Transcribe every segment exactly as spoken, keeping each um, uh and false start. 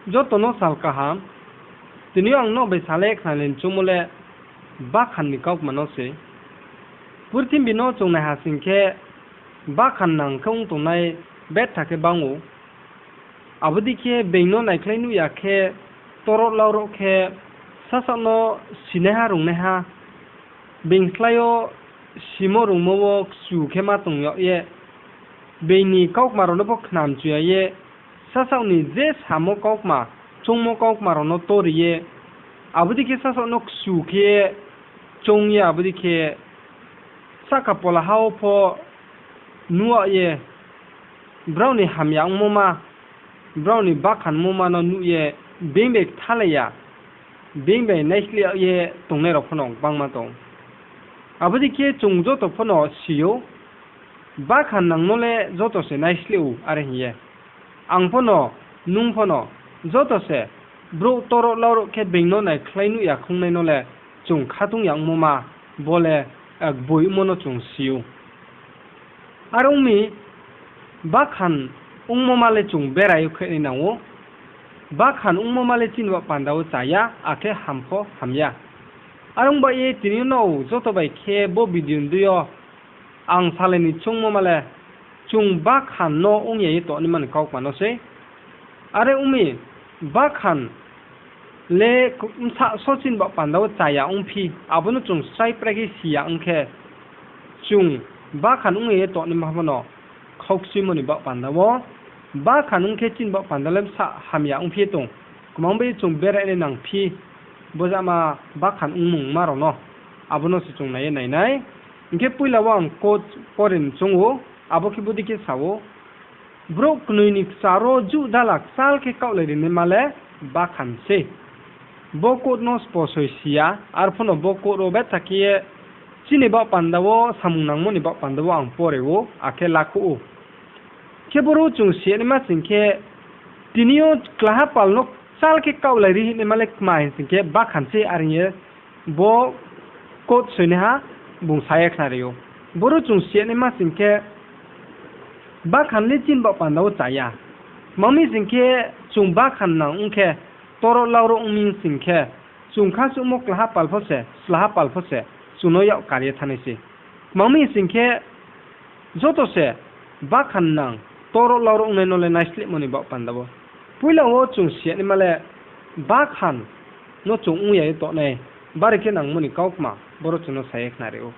Joto no sal kaham. Tini yo ang no bai salai khnalai ni choungmo le bakhan ni kaukma no se. Purthimbi no chung naiha sing khe, bakhan nang khe ong tongnai betha khe bang ou. Abo dei khe being no naikhlai nuh ya khe, toroh laoroh khe, sasaoh no sinaiha rungnaiha, being slái yo simo rungmo wo kchu khe ma tong yag ye, being ni kaukma rao no pho khnamchu ya ye, sasaoh ni je samo kaukma, choungmo kaukma rao no tori ye, abo dei khe sasaoh no kchu khe ye, choung ye abo dei khe sahka pola ha wo pho nuh yag ye, brao ni hamya ongmo ma, brao ni bakhan ongmo ma no nuh ye, being bai kthalai ya, being bai naisleh yag ye tongnai rao pho no gbangma tong. Abo dei khe chung joto pho no si ou, bakhan nang no le joto se naisleh ou are hing ye. Ang pho no, nung pho no, joto se brouh toroh laoroh khe being no naikhlai nuh ya khongnai no le chung khatung ya ongmo ma, bo le, eh, gboi ongmo no chung si ou. Are ong mi, bakhan ongmo ma le chung berai yo khe nai nang ou. Bakhan ongmo ma le chini baoh panda wo cha ya, akhe ham pho ham ya. Are ong bai ye tini yo no joto bai khe bo video ni dei yo ang salai ni choungmo ma le, chung bakhan no ong ya ye tongnaima ni kaukma no sei. Are ong mi, bakhan le bsa so chini baoh panda wo cha ya ongphi, abo no chung srai prai khe si ya ong khe, chung bakhan ong ya ye tongnaima pho no khaukchuimo ni baoh panda wo, bakhan ong khe chini baoh panda le bsa hamya ongphi ye tong, kmang bai chung berai nai nangphi, bo jama bakhan ongmung ma rao no, abo no se chung nai ye nai nai. Hing khe poila wo ang quote pore ni choung ou, abo khe bodei khe sa ou, brouh knoi ni kchar wo juh dala kchal khe kaohlai ri naima le bakhan sei. Bo quote no sposoi si ya, arphuh no bo quote wo betha khe ye chini baoh panda wo samung nangmo ni baoh panda wo ang pore ou, akhe lakhouh ou. Khe boro chung si ya naima sing khe, tini yo klaha pal no kchal khe kaohlai ri hing naima le kma hing sing khe bakhan sei are hing ye bo quote soinaiha bung sa ye khnari ou. Boro chung si ya naima sing khe, bakhan le chini baoh panda wo cha ya. Kmang mi sing khe, chung bakhan nang ong khe, toroh laoroh ong mi sing khe, chung khasuhmo klaha pal pho se, slaha pal pho se, chung no yak kar ye thanng nai se. Kmang mi sing khe, joto se bakhan nang, toroh laoroh ongnai no le naislehmo ni baoh panda wo. Poila wo chung si ya naima le bakhan no chung ong ya ye tongnai, bari khe nangmo ni kaukma boro chung no sa ye khnari ou.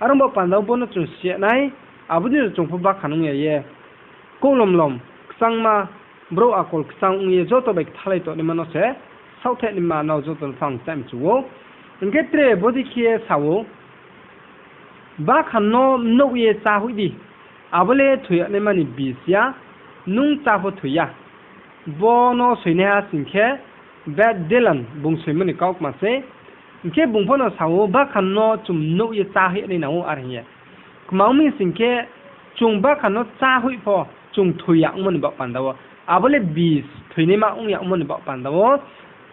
Are ong baoh panda wo bo no chung si ya nai, abo dei no chung pho bakhan ong ya ye, kouhlomlom, kchangma, brouh akol kchang ong ye joto bai kthalai tongnaima no se, saohthaih naima no joto no pho ang chá mchu ou. Hing khe tre bodei khe sa ou, bakhan no mnouh ye chá hoih di, abo le thoi yag naima ni bis ya, nung chá pho thoi ya. Bo no soinaiha sing khe, Beth Dylan bung soimo ni kaukma sei. Hing khe bung pho no sa ou, bakhan no chung mnouh ye chá hoih nai nang ou are hing ye. Kmang mi sing khe, chung bakhan no chá hoih pho, chung thoi ya ongmo ni baoh panda wo. Abo le bis thoinaima ong ya ongmo ni baoh panda wo,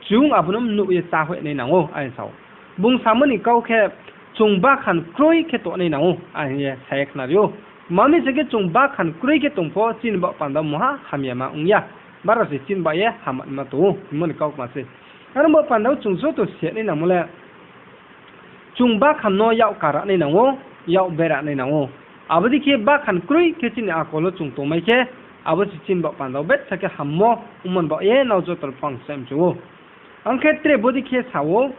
chung abo no mnouh ye chá hoih nai nang ou are sa ou. Bung samo ni kau khe, chung bakhan kroi khe tongnai nang ou are hing ye sa ye khnari ou. Kmang mi sing khe chung bakhan kroi khe tong pho chini baoh panda wo mungha hamyama ong ya. Baro se chini baoh ye hamyama tong ou hingmo ni kaukma sei. Are ong baoh panda wo chung joto si ya nai nangmo le, chung bakhan no yak kar nai nang ou, yak bera nai nang ou. Abo dei khe bakhan kroi khe chini akol wo chung tongmai khe, abo se chini baoh panda wo betha khe hammo ongmo ni baoh ye nrao joto no pho ang sa mchu ou. Ang khe tre bodei khe sa ou,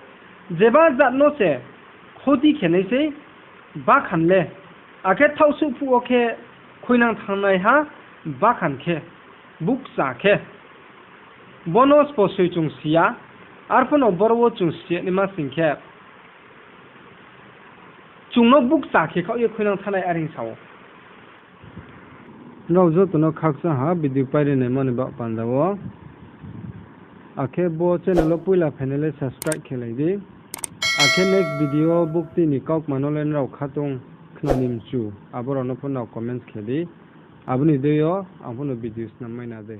jeba jat no se khoti khe nai sei bakhan le, akhe thaohsuh phuh wo khe khuinang thanngnaiha bakhan khe, bukcha khe. Bo no sposoi chung si ya, arphuh no boro wo chung si ya naima sing khe, chung no bukcha khe khaoh ye khuinang thanngnai are hing sa ou. Nrao joto no khakchang ha video pairi naimo ni baoh panda wo. Akhe bo channel wo poila phainai le subscribe khe lai di. Akhe next video bukti ni kaukma no le nrao khatung khna ni mchu, abo rao no pho nrao comments khe di. Abo ni dei yo ang pho no video snam mai na dei.